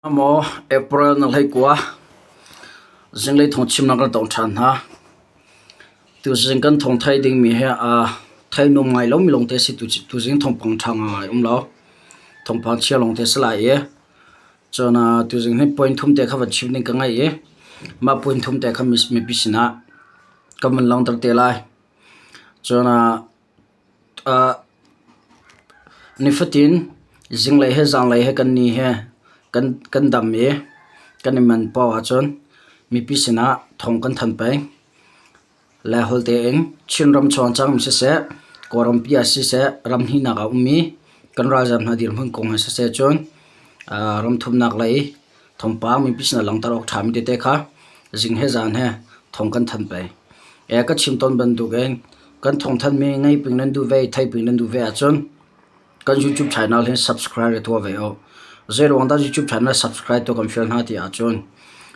Maw April na hlei kua, zinglei thawngchimnak kan tong ṭhan hna. Tuzing kan thawng thei dingmi hi thei nuam ngai lomi lawngte a si. Tuzing thawngpang ṭha ngai um lo. Thawngpang chia lawngte a si lai i cun tuzing hi point thum te kha van chim ding ka ngei i mah point thum te kha mipi sinah kan van langhter te lai. Cun Nifatin zinglei he zanlei he kan ni he kan dam i kan i manh paoh ahcun mipi sinah thawng kan thanh peng. Laiholh tein Chinram chung cang siseh, Kawlrampi ah siseh, ram hnihnak ah a ummi kan ralzaam hna dirhmun kong he siseh cun ramthumnak lei Thawngpang mipi sinah langhter awk ṭhami tete kha zing he zan he thawng kan thanh peng. Ka chim tawn bantukin kan thawngthanhmi ngei ping nan duh ve i thei ping nan duh ve ahcun kan YouTube channel hi subscribe re tuah ve u. Zeiruang dah YouTube channel subscribe tuah kan fial hna ti ahcun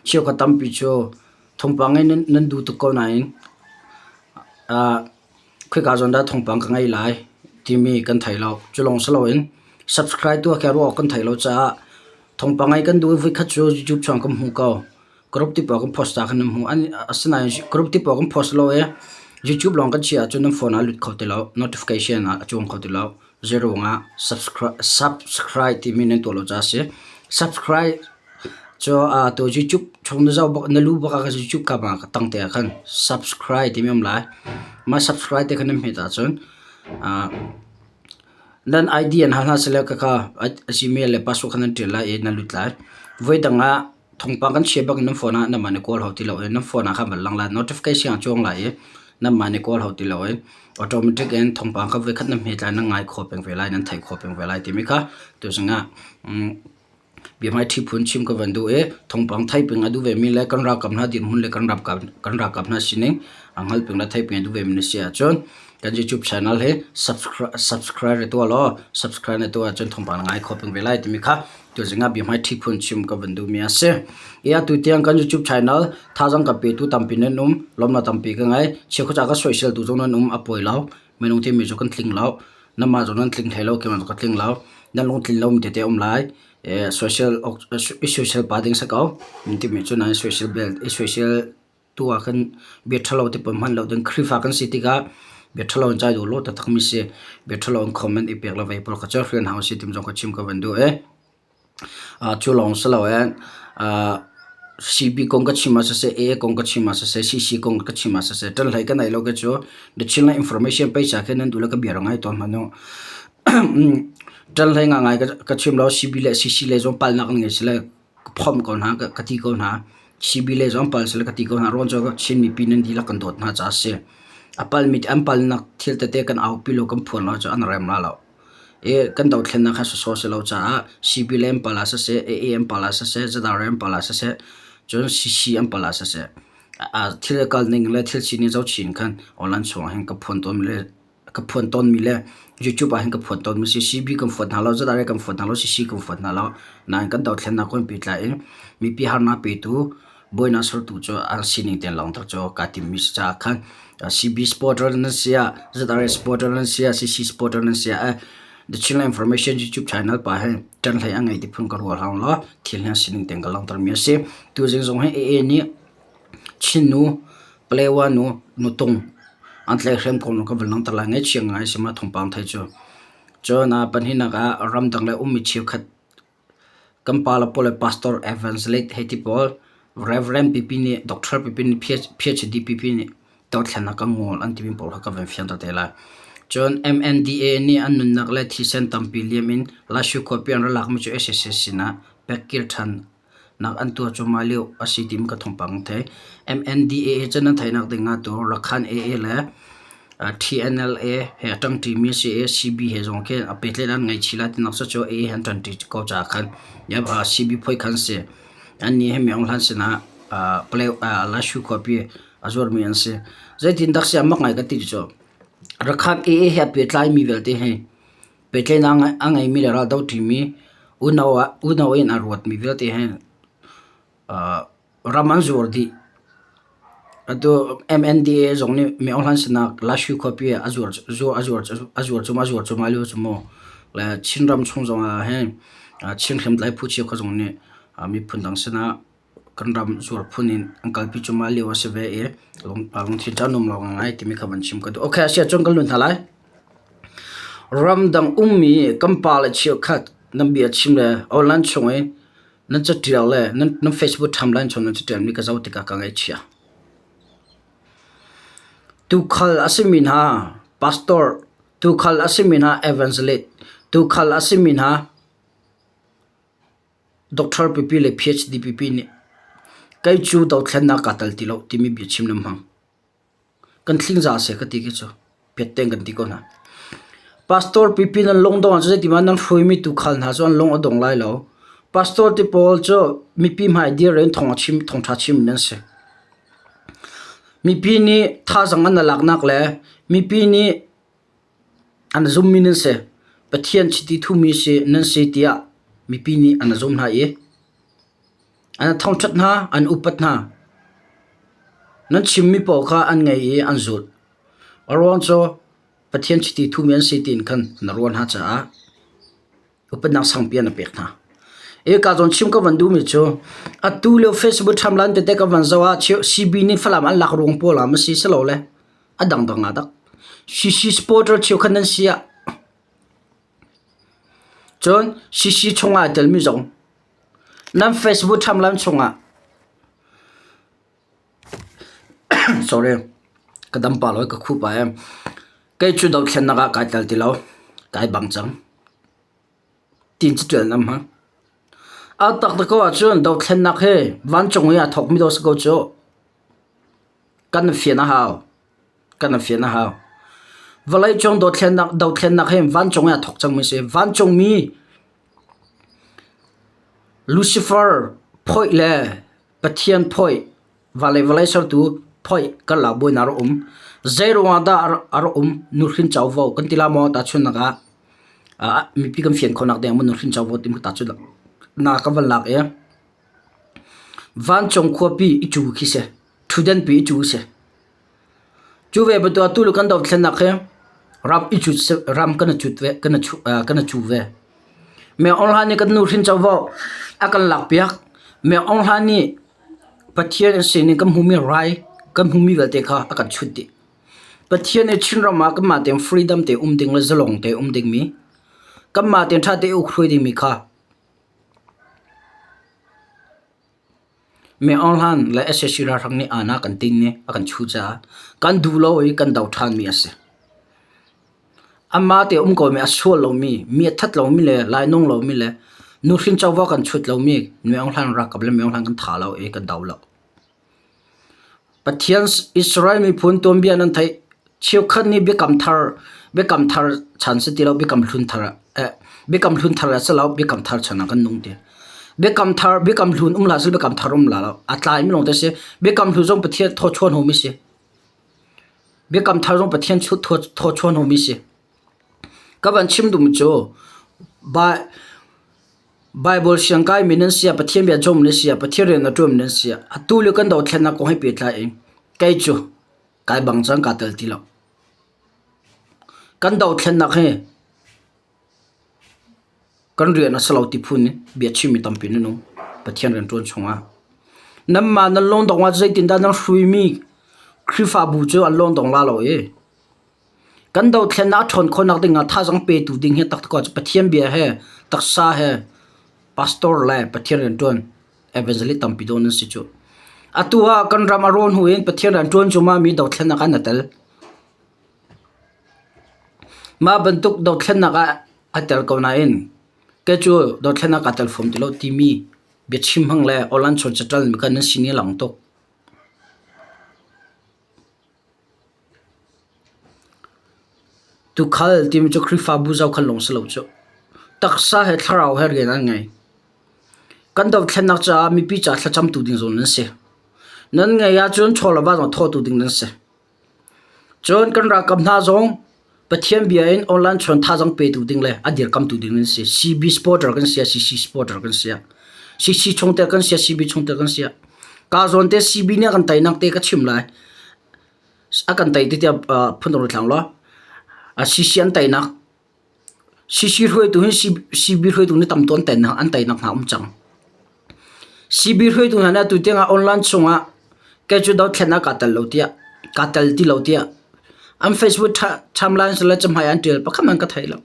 cheukhat tampi cu thawngpang ngei nan duh tuk ko nain Khika zawn dah thawngpang ka ngei lai timi kan thei lo. Cu lawng si loin subscribe tuah khi ruah awk kan thei lo caah thawngpang ngei kan duh i voikhat cu YouTube chung kan hmu ko. Group ti pawl kan post ta khan nan hmu. Asinain group ti pawl kan post lo i YouTube lawng kan chiah ahcun nan phone ah a lut kho ti lo. Notification ah a cuang kho ti lo. Zeiruang ah subscribe timi nan tuah lo caah a si. Subscribe Cu tu YouTube chung na zoh bak na lu bak ah YouTube kam ah tang te ah khan subscribe timi um lai. Mah subscribe te kha nan hmet ahcun nan ID an hal hna sile khakha Gmail le password kha nan ṭial lai i nan lut lai. Voidang ah thawngpang kan chia bak in nan phone ah nanmah nih kawl hau ti lo i nan phone ah khan van lang lai. Notification a cuang lai i nanmah nih kawl hau ti lo i automatic in thawngpang kha voikhat nan hmet lai nan ngai khawh peng ve lai nan theih khawh peng ve lai timi kha tuzing ah Biahmaiṭhi phun chim ka van duh i thawngpang theih peng a duh vemi le kan ralkap hna dirhmun le kan ralkap hna sining a hngal peng le theih peng a duh vemi na si ahcun kan YouTube channel hi subscribe re tuah law subscribe na tuah ahcun thawngpang na ngai kho peng ve lai timi kha tuzing ah biahmaiṭhi phun chim ka van duhmi a si. I atu tiang kan YouTube channel thazaang ka petu tampi nan um, lawmnak tampi ka ngei. Chiakhaw ca ka soiseltu zong nan um, a pawi lo. Minung timi cu kan tling lo. Namah zong nan tling hlei lo, keimah zong ka tling lo. Nan lungtlin lomi tete a um lai. Social i soisel pah ding si ko. Timi cu nan i soisel bel i soisel tu ah khan bia ṭhalo te pawl hman lo ding Khrihfa kan si tikah bia ṭhalo in cai duh lo taktakmi si. Bia ṭhalo in comment i pek le vei pawl kha cu rian hau si timi zong kha chim ka van duh i. Cu lawng si loin CB kong ka chim ah siseh, AA kong ka chim ah siseh, CC kong ka chim ah siseh, ṭan hlei ka neih lo khi cu the Chinland information pei ca khi nan duh le ka bia rak ngai tawn hmanh u. Ṭan hlei ngaingai ka chim lo, CB le CC lei zong palnak an ngei si le ka phomh ko hna, ka ti ko hna. CB lei zong pal seh le ka ti ko hna. Rawn cu Chin mipi nan dihlak kan dawt hna caah a si. A palmi an palnak thil tete kan aupi lo, kan phuan lo cu an rem la lo. I kan dothlennak kha sawsawh a si lo caah CB an pal ah siseh, AA an pal ah siseh, ZRA an pal ah siseh, cun CC an pal ah siseh, thil a kal ning le thil sining zohchih in khan online chungah hin ka phuan tawnmi le ka phuan tawnmi le YouTube ah hin ka phuan tawnmi si. CB kan fuat hna lo, ZRA kan fuat hna lo, CC kan fuat hna lo. Nain kan dothlennak kong pehtlai in mipi harnak petu buainak sertu cu an sining te lawngter cu kaa timmi si caah khan CB supporter nan si ah ZRA supporter nan si ah CC supporter nan si ah The Chinland Information YouTube channel pa hi ṭan hlei a ngei ti phun ka rual hau law thil hi sining tein ka langhter mi a si. Tuzing zong hi AA nih Chin nu Palewa nu nutung an tlaihhrem kong ka van langhter lai ngaihchia ngai a si ma thawngpang thei cu. Cun pahnihnak ah ramdang le ummi cheukhat Kan pale pawl le pastor evangelist hei ti pawl, reverend pipi nih doctor pipi nih PhD pipi nih dothlennak kan ngawl an timi pawl kha ka van fianter te lai. Cun MNDA nih an nunnak le thisen tampi liam in Lashu khuapi an ra lakmi cu sac sinah pekkir ṭhan nak an tuah cuahmah lio a si timi ka thawngpang an thei. MNDAA cu nan theihnak ding ah tu Rakhan AA le TNLA he a ṭangṭimi a si i CB he zong khi a pehtlaih an ngei chih lai tinak cu AA he an ṭanṭi ko caah khan CB phuai khan si. Annih he Myo Hlan sinah Lashu khuapi a zuarmi an si. Zeitindah si a mak ngai ka ti cu Rakhan AA he a pehtlaimi vialte hi pehtlaihnak a ngeimi le raldo ṭimi unau in a ruatmi vialte hi ram an zuar dih. Atu MNDAA zong nih Myo Hlan sinak Lashu khuapi ah a zuar a zuar cuahmah lio cu mu. Le Chinram chung zong ah hin Chin hriamtlai phu cheukhat zong nih Miphun dang sinah kan ram zuar phun in an kalpi cuahmah lio a si ve i lungthin cu a nuam lo ngai timi kha van chim ka duh. Okay, a si ahcun kan lut hna lai. Ramdang ummi kan pale cheukhat nan bia chim le online chung i nan catial le nan Facebook timeline chung nan catialmi ka zoh tikah ka ngaihchia. Tuukhal a simi hna pastor, tuukhal a simi hna evangelist, tuukhal a simi hna Doctor pipi le PhD pipi nih kei cu dothlennak kaa tel ti lo timi biachim nan hmang. Kan thlingza seh ka ti khi cu piatteng kan ti ko hna. Pastor pipi nan lung dong ahcun zeitin nan hruaimi tuukhal hna cu an lung a dong lai lo. Pastor ti pawl cu mipi hmai dir in thawng a chim thawngṭha chim nan si. Mipi nih thazaang an laknak le mipi nih An zummi nan si. Pathian chiti thumi si nan si tiah mipi nih an zum hna i an thangṭhat hna, an upat hna. Nan chimmi paoh kha an ngaih i an zulh. A ruang cu Pathian chiti thumi an si tiin khan na ruah hna caah upatnak sangpi an pek hna. Eka zawn chim ka van duhmi cu atu lio Facebook timeline tete ka van zoh ah CB nih Falam an lak ruang pawl ah ma si si lo le a dangdang ah dak. CC supporter cheukhat nan si ah cun CC chungah aa telmi zong nan Facebook timeline chungah sorry ka dam pah lo i ka khuh pah i kei cu dothlennak ah kai tel ti lo kai bang cang tin caṭial nan hmang. A taktak ko ahcun dothlennak hi vancung i aa thawkmi dawh si ko cu. Kan fian a hau. Kan fian a hau. Vawleicung dothlennak dothlennak hi vancung i aa thawk cangmi a si. Vancungmi Lucifer phoih le Pathian phoih, vale vawlei sertu phoih karlak buainak a rak um. Zeiruangah dah a rak um? Nuhrin covo kan ti la maw tahchunhnak ah? Mipi kan fian khawhnak ding ah nuhrin covo timi tahchunhnak na ka van lak i Vancung khuapi i cu khi si. Ṭhutdenpi i cu si. Cu ve bantuk atu le kan dothlennak hi ram i cut ram kan i cut ve kan i kan i cu ve. Meng Aung Hlaing nih kan nuhrin covo a kan lakpiak. Meng Aung Hlaing nih Pathian sinin kan hmuhmi rai kan hmuhmi vialte kha a kan chut dih. Pathian nih Chinram ah kanmah tein freedom te um ding le zalong te um dingmi kanmah tein ṭha te uk hruai dingmi kha Meng Aung Hlaing le sac ralhrang nih aana kan tin i a kan chuh caah kan duh lo i kan doh ṭhanmi a si. Amah te um komi a sual lomi, mi a that lomi le lainawng lomi le nuhrin covo kan chut lomi Meng Aung Hlaing ralkap le Meng Aung Hlaing kan tha lo i kan do lo. Pathian Israel miphun tuanbia nan theih. Cheukhat nih biakam thar biakam thar chan si ti lo biakam hlun thar eh, biakam hlun thar a si lo biakam thar chan ah kan nung ti. Biakam thar biakam hlun um la si biakam thar um la lo. A tlai mi lawng te si. Biakam hlun zong Pathian thawchuan homi si. Biakam thar zong Pathian thawchuan homi si. Ka van chim duhmi cu ba Baibal siangkaimi nan si ah, Pathian bia cawm nan si ah, Pathian rian a ṭuanmi nan si ah, atu lio kan dothlennak kong he pehtlai in kei cu kai bang cang kaa tel ti lo. Kan dothlennak hi kan rian a si lo ti phun in bia chimmi tampi nan um Pathian rian ṭuan chungah. Nanmah nan lungdong ah zeitindah nan hruimi Khrihfabu cu an lungdong la lo i Kan dothlennak a ṭhawn khawhnak dingah thazaang petu ding hi taktak cu Pathian bia he taksa he pastor le Pathian rianṭuan evangelist tampi dawn an si cu. Atu ah kan ram a rawn hnu in Pathian rianṭuan cu mi dothlennak ah na tel. Mah bantuk dothlennak ah a tel ko nain kei cu dothlennak aa tel fom ti lo timi biachim hmang le awlan chawn caṭal mi kha nan sin i a lang tuk. Tuukhal timi cu Khrihfabu zohkhan lawng si lo cu. Taksa he thlarau he rian an ngei. Kan dothlennak caah mipi caah thlacamtu ding zong nan si. Nan ngei ahcun chaw le va zong thawtu ding nan si. Cun kan ralkap hna zong Pathian bia in online chuan thazaang petu ding le a dirkamtu ding nan si. CB supporter kan si, CC supporter kan si. CC chungtel kan si, CB chungtel kan si. Ka zawn te CB nih a kan teinak te ka chim lai. A kan tei ti tiah phundang thlang law. CC an teinak. CC hruaitu hi CB hruaitu nih tam tuan teinak an teinak hna um cang. CB hruaitu hna nih atu tiangah online chungah kei cu dothlennak kaa tel lo tiah kaa tel ti lo tiah an Facebook timeline le cahmai an ṭial pakhat hmanh ka thei lo.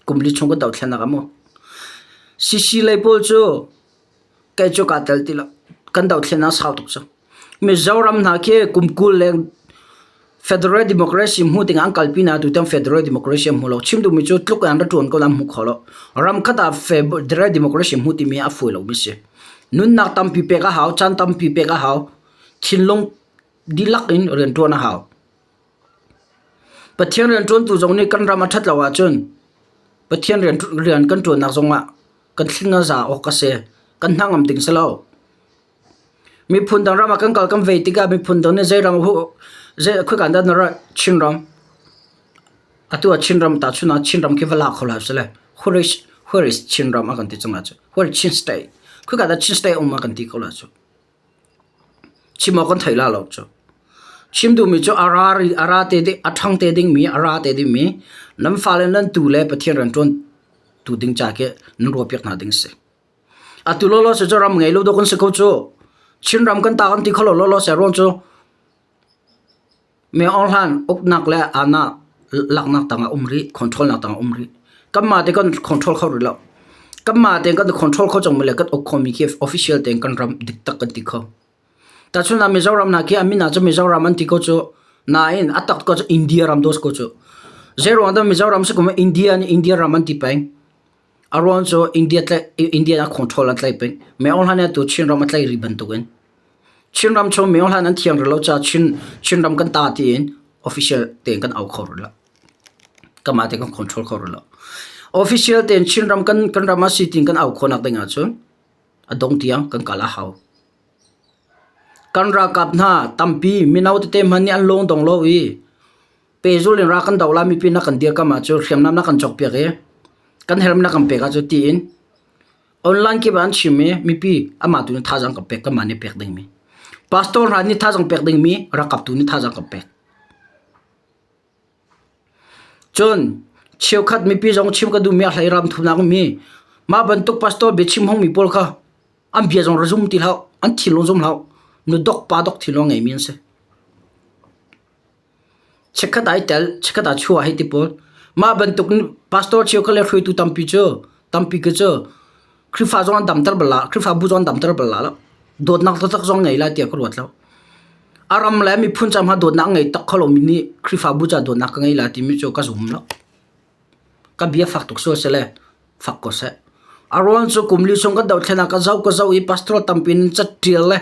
Kum li chung ka dothlennak ah maw. CC lei pawl cu kei cu kaa tel ti lo. Kan dothlennak sau tuk cu. Mizoram hna khi kum 20 leng Federal Democracy hmu ding an kalpi na tutan Federal Democracy an hmu lo. Chim duhmi cu tluk in an ra ṭuan ko an hmu kho lo. Ram khat ah Federal Democracy hmu timi a fawi lomi si. Nunnak tampi pek a hau, caan tampi pek a hau, thinlung dihlak in rianṭuan a hau. Pathian rianṭuantu zong nih kan ram a ṭhat lo ahcun Pathian rian, rian kan ṭuannak zongah kan thling a za awk a si. Kan hnangam ding si lo. Miphun dang ram ah kan kal kan vei tikah miphun dang nih zei ram zei khoika dah na rat Chinram. Atu ah Chinram tahchun ah Chinram khi va lak kho hlah sile where is where is Chinram a kan ti cang ahcun where is Chin state khoika dah Chin state um a kan ti ko la cu. Chim awk kan thei la lo cu. Chim duhmi cu a ra a ra te ding a ṭhang te dingmi a ra te dingmi nan fale nan tu le Pathian rian ṭuan tu ding ca khi nan ruahpiak hna ding a si. Atu lawlaw cu ram ngei lo dawh kan si ko cu. Chinram kan ta kan ti kho lo lawlaw se ruang cu Me Aung Hlan uknak le aana laknak tangah um rih, control nak tangah um rih. Kanmah te kan control kho rih lo. Kanmah tein kan control kho cang mi le kan uk khomi khi official tein kan ram diktak kan ti kho. Tahchunhnak Mizoram hna khi a min ah cun Mizoram an ti ko cu. Nain a tak ko cu India ram dos ko cu. Zeiruang dah Mizoram si kum India nih India ram an ti peng. A ruang cu India tlaih India ah control an tlaih peng. Me Aung Hlaing nih atu Chinram a tlaih rih bantukin Chinram chung Me Aung Hlaing an thiang rih lo caah Chin Chinram kan ta tiin official tein kan au kho rih lo. Kanmah tein kan control kho rih lo. Official tein Chinram kan kan ram ah si tiin kan au khawhnak ding ahcun a dong tiang kan kal a hau. Kan ralkap hna tampi mino tete hmanh nih an lung dong lo i pehzulh in ra kan doh lai mipi na kan dirkamh ahcun hriamnam na kan cawkpiak i kan herhmi na kan pek ahcun tiin online kip ah an chim i mipi amah tu nih thazaang kan pek kanmah nih pek dingmi pastor hna nih thazaang pek dingmi ralkap tu nih thazaang kan pek. Cun cheukhat mipi zong chim ka duhmi a hlei ram thumnak ummi mah bantuk pastor biachim hmangmi pawl kha an bia zong ra zum ti hlah an thinlung zum hlah nu dok pa dok thinlung a ngeimi an si. Chikkhat ah i tel, chikkhat ah chuah hei ti pawl. Mah bantuk pastor cheukhat le hruaitu tampi cu tampi khi cu Khrihfa zong an damter bal la, Khrihfabu zong an damter bal la lo. Dawtnak taktak zong ngei lai tiah ka ruat lo. A ram le miphun ca hmanh dawtnak ngei tak kho lomi nih Khrihfabu ca dawtnak ka ngei lai timi cu ka zum lo. Ka bia fak tuk sual seh le fak ko seh. A ruang cu kum li chung kan dothlen ah ka zoh ka zoh i pastor tampi in cattial le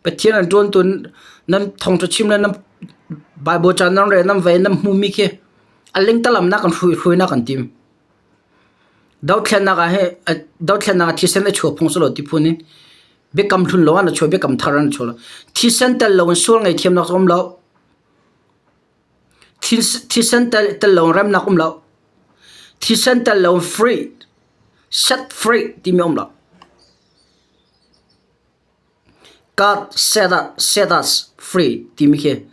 Pathian an ṭuantu nan thawngṭha chim le nan Baibal ca nan rel nan vei nan hmuhmi khi a lingtalam nak an hrui hruinak an tim. Dothlennak ah hi dothlennak ah thisen a chuak phung si lo ti phun in biakam hlun lo an a chuah biakam thar an chuah lo. Thisen tel lo in sual ngaihthiamnak um lo. Thisen tel lo in remnak um lo. Thisen tel lo in free set free timi um lo. God set set us free timi khi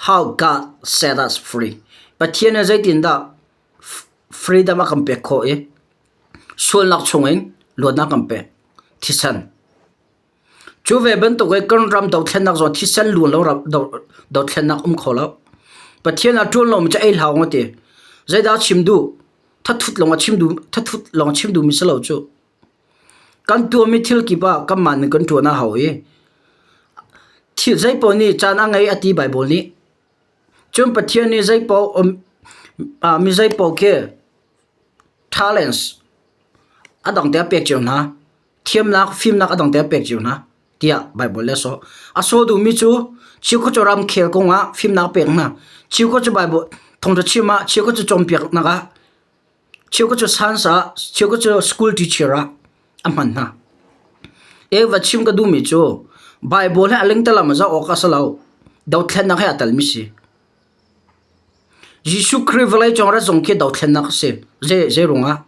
how God set us free. Pathian nih zeitindah freedom a kan pek khawh i sualnak chungin luatnak kan pek. Thisen. Cu ve bantuk in kan ram dothlennak zong thisen luan lo ram dothlennak um kho lo. Pathian a ṭuan lomi cu ei hlah a ti. Zeidah chim duh? Thathut lawng a chim duh thathut lawng chim duhmi si lo cu. Kan tuahmi thil kip ah kanmah nih kan ṭuan a hau i thil zeipaoh nih caan a ngei a ti Baibal nih. Cun Pathian nih zeipaoh mi zeipaoh khi talents a dang te a pek cio hna. Thiamnak, fimnak a dang te a pek cio hna tiah Baibal nih a sawh. A sawh duhmi cu chiukhat cu ramkhel kong ah fimnak a pek hna. Chiukhat cu Baibal thawngṭha chim ah, chiukhat cu cawnpiaknak ah Cheukhat cu science ah, cheukhat cu school teacher ah a hman hna. E va chim ka duhmi cu Bible he a lengtalam a zoh awk a si lo. Dothlennak he aa telmi si. Jesuh Khrih vawlei cung rat zong khi dothlennak a si. Zei, zei ruangah?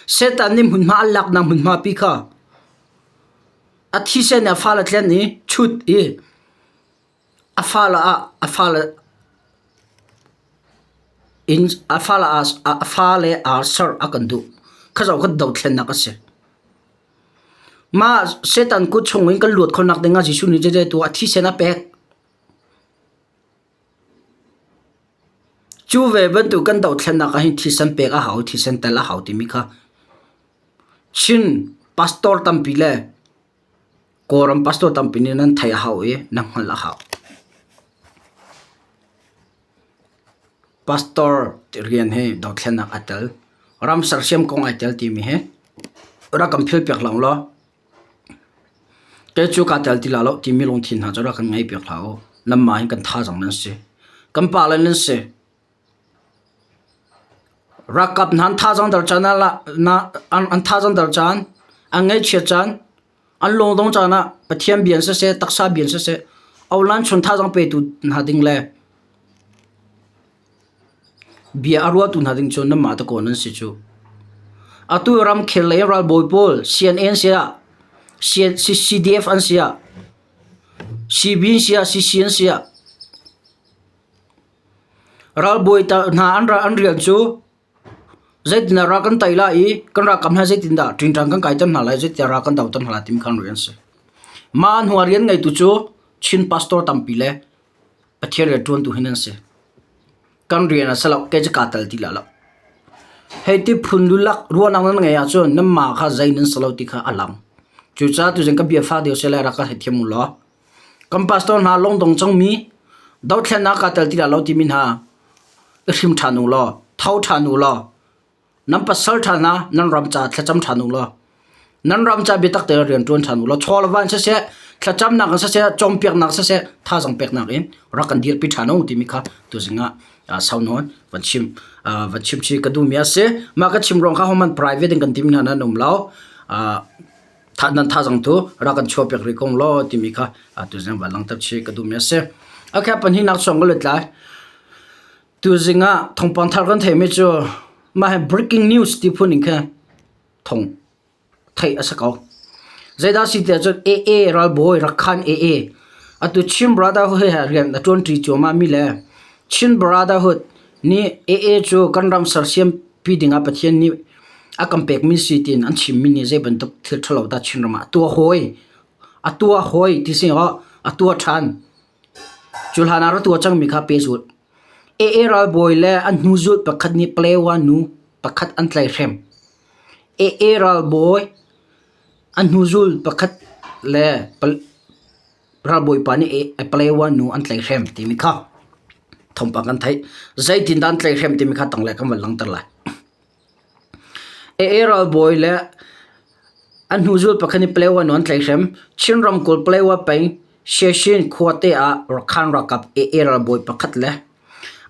Satan nih hmunhma an laknak hmunhma pi kha a thisen nih a fale tlen i chut i A fale ah a fale inn a fale ah a fale aa serh a kan duh. Kha zoh kan dothlennak a si. Mah Satan kut chung in kan luat khawhnak ding ah Jesuh nih zeizei tu a thisen a pek. Cu ve bantuk kan dohthlennak ah hin thisen pek a hau, thisen tel a hau timi kha Chin pastor tampi le Kawlram pastor tampi nih nan theih a hau i nan hngalh a hau. Pastor rian hi dothlennak aa tel. Ram sersiam kong ai tel timi hi rak kan philpiak hlah ulaw kei cu kaa tel ti la lo timi lungthin hna cu rak kan ngeihpiak hlah u. Nanmah hin kan thazaang nan si. Kan pale nan si. Ralkap hna an thazaang der caan ah an thazaang der caan, an ngaihchiat caan, An lungdong caan ah Pathian bia in siseh, taksa bia in siseh, olan chun thazaang petu hna ding le bia a ruahtu hna ding cu nanmah dakaw nan si cu. Atu ramkhel lei ralbawi pawl CNN si ah, CDF an si ah, CB an si ah, CC an si ah, ralbawi hna an rian cu Zeitindah ral kan tei lai i kan ralkap hna zeitindah ṭingṭang kan kaiter hna lai, zeitindah ral kan doter hna lai timi kha an rian a si. Mah hnu ah rian ngeitu cu Chin pastor tampi le Pathian rianṭuantu hi nan si. Kan rian a si lo, kei cu kaa tel ti lai lo. Hei ti phun lulak ruahnak nan ngeih ahcun nanmah kha zei nan si lo ti kha a lang. Cucaah tuzing ka bia fak deuh seh lai rak ka theithiam u law. Kan pastor hna lungdong cangmi dothlennak kaa tel ti lai lo timi hna i hrim ṭhan u law, tho ṭhan u law, nan pasal ṭha hna nan ram ca thlacam ṭhan u law, nan ram ca biatak tein rian ṭuan ṭhan u law, chaw le van siseh, thlacamnak in siseh, cawnpiaknak siseh, thazaang peknak in rak kan dirpi ṭhan u timi kha tuzing ah sau nawn van chim van chim chih ka duhmi a si. Mah ka chim ruang kha hohmanh private in kan tim hna nan um lo. Nan thazaang tu rak kan chuahpiak rih ko law timi kha tuzing van langhter chih ka duhmi a si. Okay, pahnihnak chuang ka lut lai. Tuzing ah thawngpang thar kan theihmi cu mah hi breaking news ti phun in khin thawng theih a si ko. Zeidah si tiah cun AA ralbawi Rakhan AA atu Chin Brotherhood he rian a ṭuanṭi cuahmah mi le Chin Brotherhood nih AA cu kan ram sersiam pi dingah Pathian nih a kan pekmi si tiin an chimmi nih zei bantuk thil ṭhalo dah Chinram ah a tuah hawi a tuah hawi ti si aw a tuah ṭhan. Cu hlan ah ra tuah cangmi kha pehzulh. AA ralbawi le an hnuzulh pakhat nih Palewa nu pakhat an tlaihhrem. AA ralbawi an hnuzul pakhat le ralbawipa nih Palewa nu an tlaihhrem timi kha thawngpang kan theih. Zeitindah an tlaihhrem timi kha tanglei kan van langhter lai. AA ralbawi le an hnuzul pakhat nih Palewa nu an tlaihhrem. Chin ramkulh Palewa peng Siashin khuate ah Rakhan ralkap AA ralbawi pakhat le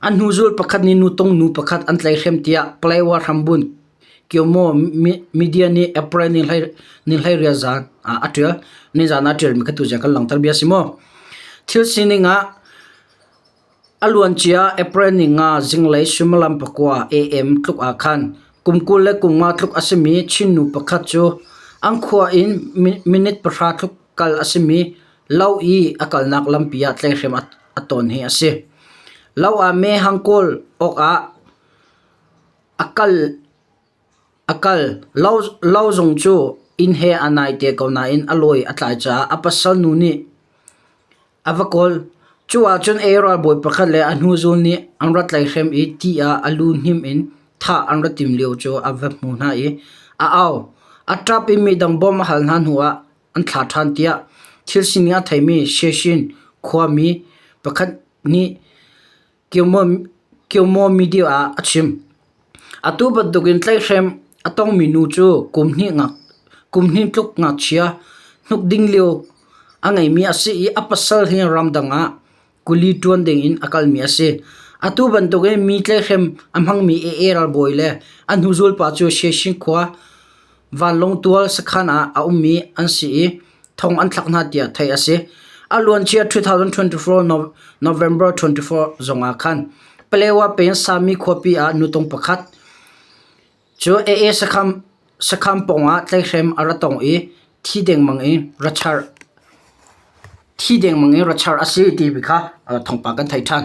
an hnuzul pakhat nih nutung nu pakhat an tlaihhrem tiah Palewa hrambunh Kyomo media nih April ni hleiriat zan ah a ṭial. Nizan ah a ṭialmi kha tuzing kan langhter bia a si maw? Thil sining ah a luancia April ni nga zinglei suimilam 9 AM tluk ah khan kum 20 le kum nga tluk a simi Chin nu pakhat cu an khua in minute pahra tluk kal a simi lo i a kalnak lampi ah tlaihhrem a ton hi a si. Lo ah mehhang kawl awkah a kal. A kal. Lo zong cu inn he aa naite ko nain a lawi a tlai caah a pasal nu nih a va kawl. Cu ahcun ei ralbawi pakhat le a hnuzul nih an ra tlaihhrem i ti ah a lu hnim in thah an ra timh lio cu a va hmuh hna i a au. A ṭap i midang bawmh a hal hna hnuah an thlah ṭhan tiah thil sining a theimi Sheshin khuami pakhat nih Kyomo ah a chim. Atu bantukin tlaihhrem a tongmi nu cu kum hnih tluk ngakchia hnuk ding lio a ngeimi a si i a pasal hi ramdang ah kuli ṭuan dingin a kalmi a si. Atu bantukin mi tlaihhrem a hmangmi AA ralbawi le a hnuzul pa cu Sheshin khua vanlawng tual sakhan ah a ummi an si i thong an thlak hna tiah theih a si. A luancia 2024 November 24 zongah khan Palewa peng Sami khuapi ah nutung pakhat cu AA sakhan pawngah tlaihhrem a ra tong i thi dengmang in ra char thi dengmang in ra char a si timi kha thawngpang kan theih ṭhan.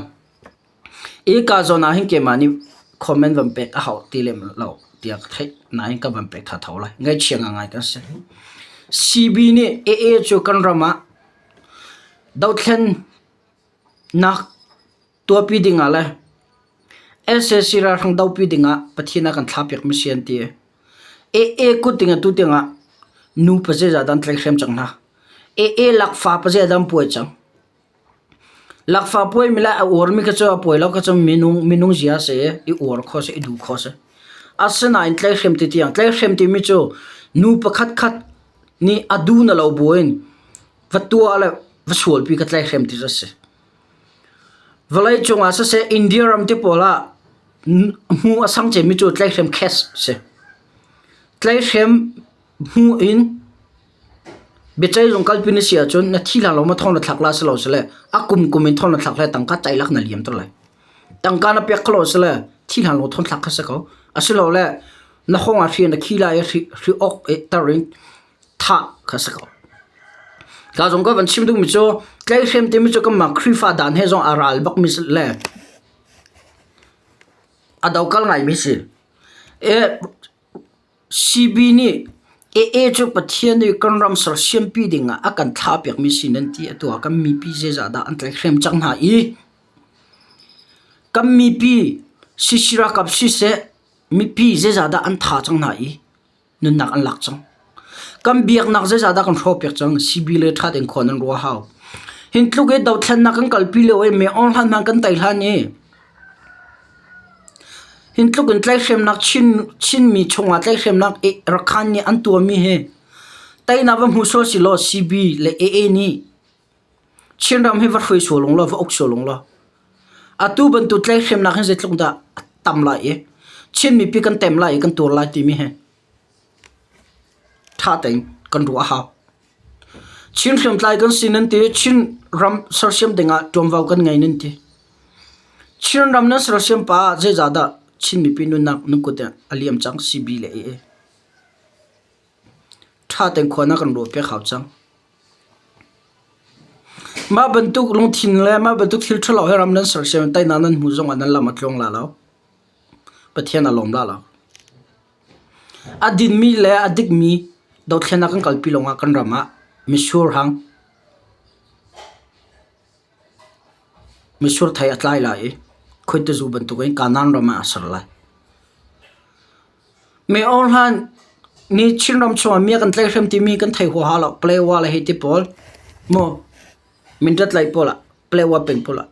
Ika zawn ah hin keimah nih comment van pek a hau ti lem lo tiah ka theih nain ka van pek thatho lai. Ngaihchia ngangai kan si. CB nih AA cu kan ram ah dothlennak tuahpi ding ah le sac ralhrang dohpi ding ah Pathian a kan thlahpiakmi si an ti. AA kut ding atu tiang ah nu pazeizah dah an tlaihhrem cang hna. AA lakfa pazeizah dah an puai cang. Lakfa puaimi le a uarmi kha cu a puai lo kha cu minung minung zia a si i i uar kho a si i duh kho a si. Asinain tlaihhrem ti tiang tlaihhrem timi cu nu pakhat khat nih a duh na lo buin va tuah le va sualpi kha tlaihhrem ti cu a si. Vawleicung ah siseh India ram te pawl ah hmu a sang cemmi cu tlaihhrem case a si. Tlaihhrem hmu in Biaceih zung kalpi na si ahcun na thi hlan lo maw thong na thlak la si lo sile a kum kum in thong na thlak le tangka ceilak na liam ter lai. Tangka na pek kho lo sile thi hlan lo thong thlak kha si ko. Asilole na hong ah hri na khi lai i hri, hri ok i tar in thah kha si ko. Ka zong ka van chim duhmi cu tlaihhrem timi cu kanmah Khrihfa dan he zong a ral bakmi si le a dokal ngaimi si. E, CB nih AA cu Pathian nih kan ram sersiampi dingah a kan thlahpiakmi si nan ti. Atu ah kan mipi zeizah dah an tlaihhrem cang hna i kan mipi CC ralkap siseh mipi zeizah dah an tha cang hna i nunnak an lak cang. Kan biaknak zeizah dah kan hrawhpiak cang. CB le ṭha tein khua nan ruah hau. Hin tluk i dothlennak kan kalpi lio i me aung hlan hmanh kan tei hlan i Hin tluk in tlaihhremnak Chinmi chungah tlaihhremnak Rakhan nih an tuahmi hi teinak va hmu sual silaw CB le AA nih Chinram hi va hruai sual ung law va uk sual ung law atu bantuk tlaihhremnak hi zeitluk dah a tam lai i Chin mipi kan tem lai i kan tuar lai timi hi ṭha tein kan ruah a hau. Chin hriamtlai kan si nan ti, Chin ram sersiam dingah ṭuanvo kan ngei nan ti. Chin ram nan sersiam pa ah zeizahdah Chin mipi nunnak nan kut ah a liam cang CB le AA. Ṭha tein khua na kan ruahpiak hau cang. Mah bantuk lungthin le mah bantuk thil ṭhalo he ram nan sersiam teinak nan hmu zongah nan lam a tluang la lo. Pathian a lawm la lo. A dinmi le a dikmi dothlennak kan kalpi lawngah kan ram ah mitsur hang, mitsur thei a tlai lai i khuaitizu bantukin Kanaan ram ah a ser lai. Mei-aw hlan nih Chinram chungah mi a kan tlaihhrem timi kan thei huaha lo. Palewa le hei ti pawl maw mindat tlaih pawl ah Palewa peng pawl ah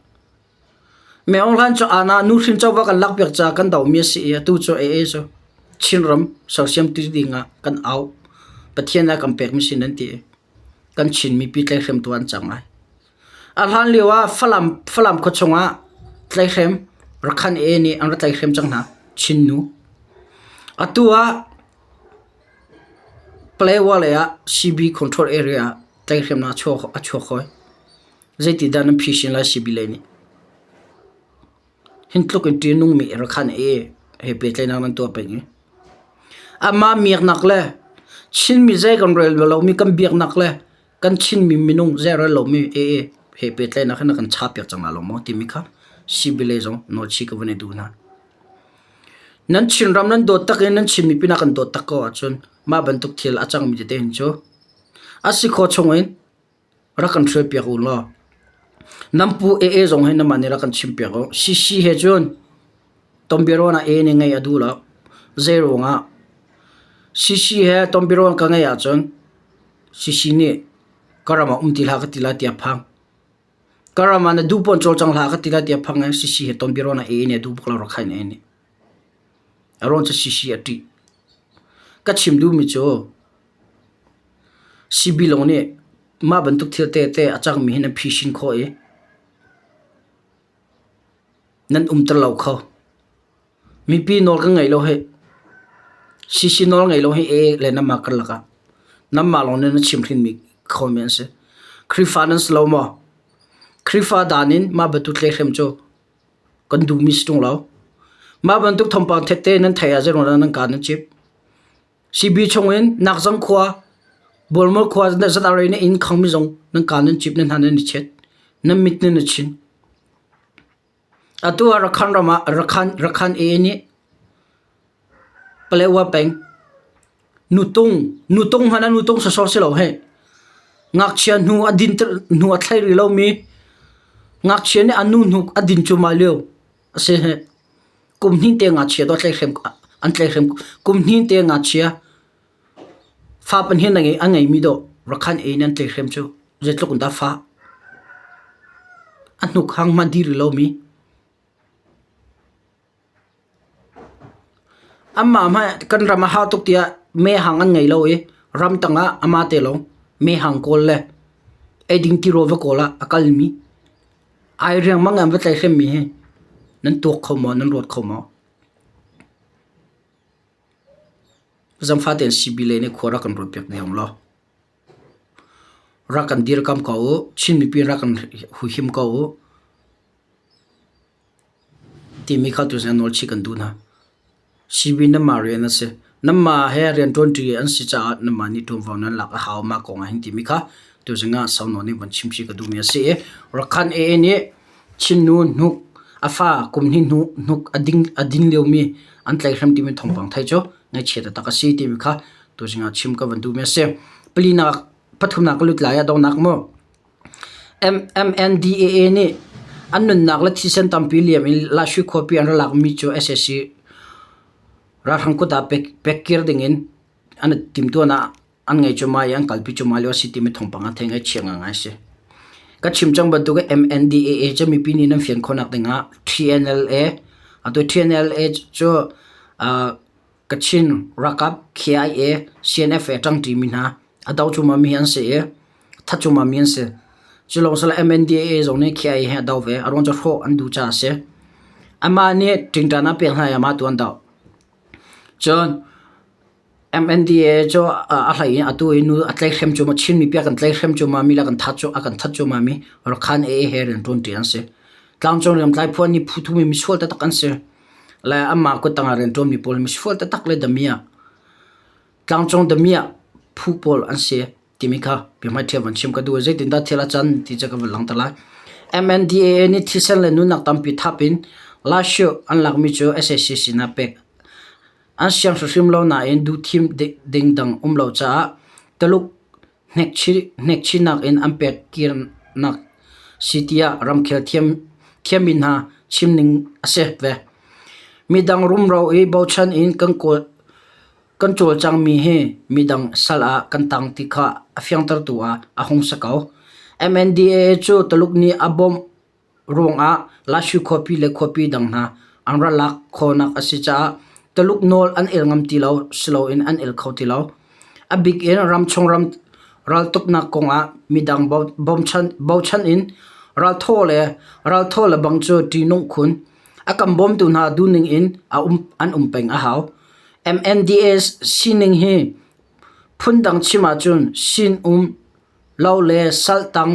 Meo hlan cu ana nuhrin covo kan lakpiak caah kan dohmi a si i atu cu AA cu Chinram sersiam ti ding ah kan au. Pathian a kan pekmi si nan ti i kan Chin mipi tlaihhremtu an cang lai. A hlan lio ah Falam, Falam khua chungah tlaihhrem Rakhan AA nih an ra tlaihhrem cang hna Chin nu. Atu ah Palewa lei ah CB control area ah tlaihhremnak a chuak, a chuak hoi. Zeitidah nan phisin lai CB lei nih? Hin tluk in ṭihnungmi Rakhan i he pehtlaihnak nan tuah peng i amah miaknak le Chinmi zei kan rel lomi kan biaknak le kan Chinmi minung zei rel lomi ee he pehtlaihnak hi na kan chapiak cang la lo maw timi kha CB lei zong nawlchih ka van i duh hna. Nan Chinram nan dawt tak i nan Chin mipi na kan dawt tak ko ahcun mah bantuk thil a cangmi tete hin cu a si khawh chungin rak kan hruaipiak u law nan pu AA zong hi namah nih rak kan chimpiak u. CC he cun tonbiaruan ah A nih ngeih a duh lo. Zei ruangah CC he tonbiaruan ka ngeih ahcun CC nih ka ram ah um ti hlah ka ti lai tiah phang. Ka ram ah na duh pawn cawlcang hlah ka ti lai tiah phang i CC he tonbiaruan ah A nih a duh bak lo Rakhine A nih. A ruang cu CC a ṭih. Ka chim duhmi cu CB lawng nih mah bantuk thil tete a cangmi hi nan phisin khawh i nan umter lo kho. Mipi nawl kan ngei lo hih. CC nawl ngei lo hi e le nanmah karlak ah nanmah lawng nih nan chimhrinmi khomi an si. Khrihfa nan si lo maw? Khrihfa dan in mah bantuk tlehrem cu kan duhmi si ṭung lo. Mah bantuk thawngpang thette nan theih ah zeiruang dah nan kaa nan cip? CB chungin Nakzang khua, Bualmaw khua ZRA nih inn khangmi zong nan kaa nan cip, nan hna nan i chet, nan mit nan i chin. Atu ah Rakhan ram ah Rakhan, Rakhan AA nih Palewa peng. Nutung, nutung hmanh ah nutung sawsawh si lo hih. Ngakchia hnu a din hnu a thlei rih lomi ngakchia nih a nu hnuk a din cuahmah lio a si hih. Kum hnih te ngakchia dawh tlaihhrem an tlaihhrem. Kum hnih te ngakchia fa pahnih a ngeimi dawh Rakhan ei in an tlaihhrem cu zeitluk in dah fah. A hnuk hang hmanh di rih lomi. Anmah hmanh kan ram a hau tuk tiah mehhang an ngei lo i ramtang ah amah te lawng mehhang kawl le eiding tirawl va kawl ah a kalmi ai riangmang in an va tlaihhremmi hi nan tuak kho maw, nan ruat kho maw? Zangfah tein CB lei nih khua rak kan ruatpiak ve hung law. Rak kan dirkamh ko u. Chin mipi rak kan huhim ko u. Timi kha tuzing nawlchih kan duh hna. CB nanmah rian a si. Nanmah he rianṭuanṭi an si caah nanmah nih ṭuanvo nan lak a hau mah kong ah hin timi kha tuzing ah sau nawn in von chimchih ka duhmi a si i Rakhan AA nih Chinnu hnuk a fa kum hnih hnu hnuk a ding a din liomi an tlaihhrem timi thawngpang theih cu ngaihchia taktak a si timi kha tuzing ah chim ka van duhmi a si. Palinak pathumnak ka lut lai ah donghnak mu. MNDAA nih an nunnak le thisen tampi liam in Lashui khuapi an ra lakmi cu sac ralhrang kut ah pekkir dingin an i timhtuahnak an ngei cuahmah i an kalpi cuahmah lio a si timi thawngpang a thei ngaihchia ngaingai a si. Ka chim cang bantuk in MNDAA cu mipi nih nan fian khawhnak dingah TNLA atu TNLA cu Kachin ralkap KIA, CNF he ṭangṭimi hna a do cuahmahmi hi an si i that cuahmahmi an si. Cu lawng si lo MNDAA zong nih KIA he a do ve. A ruang cu hrawh an duh caah a si. Amah nih ṭingṭan a pek hna i amah tu an doh. Cun MNDAA cu a hlei in atu i nu a tlaihhrem cuahmah Chin mipi a kan tlaihhrem cuahmahmi le a kan that a kan that cuahmahmi Rakhan AA he rian ṭuanṭi an si. Tlangcung riamtlai phu an i phu thumi misual taktak an si. Le anmah kuttang ah rianṭuanmi pawl misual taktak le damiah tlangcung damiah phu pawl an si timi kha biahmaiṭhi van chim ka duh. Zeitindah thil a can ti cu ka van langhter lai. MNDAA nih thisen le nunnak tampi thap in Lasio an lakmi cu sac sinah pek an siang hrimhrim lo nain duhthim ding dang um lo caah Taluk hnekchinak in an pek kirnak si tiah ramkhel thiammi hna chimning a si ve. Midang rumro i bochan in kan kan cawlcangmi hi midang sal ah kan tang ti kha a fiangtertu ah a hung si ko. MNDAA cu Taluk nih a bawmh ruangah Lashu khuapi le khuapi dang hna an ra lak khawhnak a si caah Taluk nawl an el ngam ti lo siloin an el kho ti lo. A bik in ramchung ram raltuknak kongah midang bochan in ralthaw le ralthaw le bang cu ṭihnung khun. A kan bawmtu hna duhning in an um peng a hau. MNDAS sining hi phundang chim ahcun sin-um lo le saltang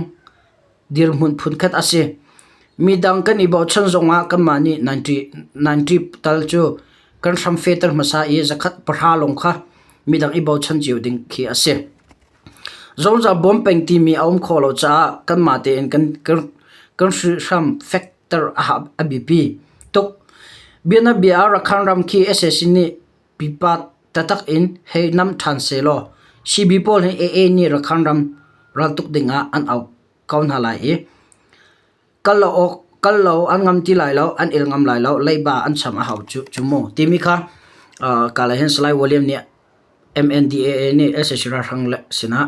dirhmun phunkhat a si. Midang kan i bochan zongah kanmah nih 90 tal cu kan hram fehter hmasa i zakhat pahra lawng kha midang i bochan cio ding khi a si. Zungzal bawm peng timi a um khawh lo caah kanmah tein kan kan hrihhram fekter a biapi tuk. Bianabia ah Rakhan ram khi sac nih pipa taktak in hei nam ṭhan sehlaw CB pawl hi AA nih Rakhan ram raltuk dingah an auh ko hna lai i kal lo awk kal lo an ngam ti lai lo an el ngam lai lo leiba an cham a hau cu cu mu timi kha kala hin Salai William nih MNDAA nih sac ralhrang le sinah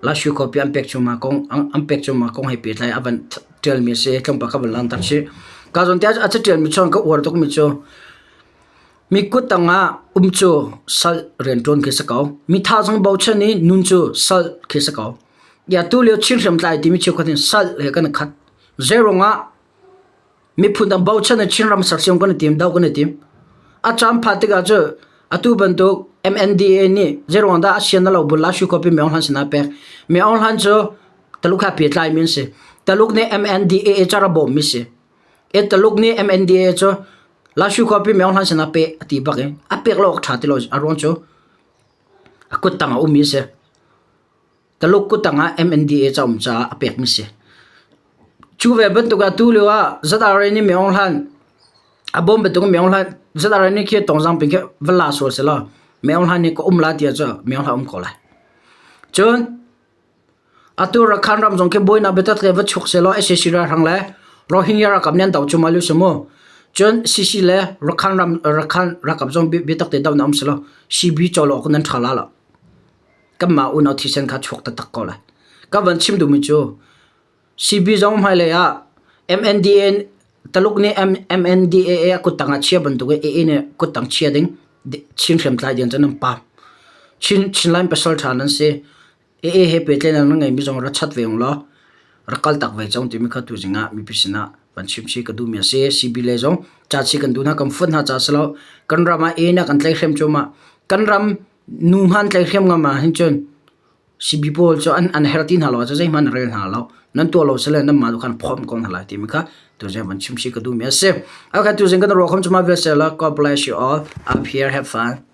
Lashu khuapi an pek cuahmah kong an pek cuahmah kong he pehtlai a van ṭialmi a si tlawmpal ka van langhter chih. Ka zawn te a caṭialmi chuan ka uar tukmi cu Mi kut tangah um cu sal rianṭuan khi si ko. Mi thazaang bochan i nun cu sal khi si ko. Ya tu lio Chin hriamtlai timi cheukhat hin sal he kan i khat. Zeiruangah miphun dang bochan i Chinram sersiam kan i tim, doh kan i tim. A caan phan tikah cu atu bantuk MNDA nih zeiruang dah a sian na lo bul la shu khuapi Myo Hlan sinah pek. Myo Hlan cu Taluk he pehtlai mi an si. Taluk nih MNDAA cara bawmmi si. E Taluk nih MNDAA cu Lashu khuapi Myo Hlan sinah pe a ti bak i a pek lo awk ṭha ti lo a ruang cu a kuttang a ummi a si. Taluk kuttang ah MNDAA ca um caah a pekmi si. Cu ve bantuk ah tu lio ah ZRA nih Myo Hlan a bawm bantuk in Myo Hlan ZRA nih khi tongzang pin khi va la sual selaw. Meo hlan nih ka um la ti ahcun meo hlah um ko lai. Cun atu Rakhine ram zong khi buainak biatak te va chuk sehlaw sac ralhrang le Rohingya ralkap nih an doh cuahmah lio si mu. Cun CC le Rakhine ram Rakhine ralkap zong biatak te dohnak um sehlaw CB cawlawh awk nan ṭha la lo. Kanmah unau thisen kha chuak taktak ko lai. Ka van chim duhmi cu CB zong hmailei ah MNDAA Taluk nih MNDAA a kuttang ah chia bantuk in AA nih kuttang chia ding Chin hriamtlai ding cu nan pam. Chin Chinland pasal ṭha nan si. AA he pehtlaihnak nan ngeimi zong ra chat ve ung law rak kal tak ve cang timi kha tuzing ah mipi sinah van chim chih ka duhmi a si. CB lei zong ca chi kan duh hna kan fuat hna ca si lo. Kan ram ah AA nih a kan tlaihhrem cuahmah. Kan ram nu hman tlaihhrem ngam ah hin cun CB pawl cu an an her ti hna lo ahcun zeihmanh an rel hna lo. Nan tuah lo sile nanmah tu khan phomh ko hna lai timi kha tuzing van chim chih ka duhmi a si. Okay, tuzing kan ruah khom cu mah vial seh law God bless you all. Up here, have fun.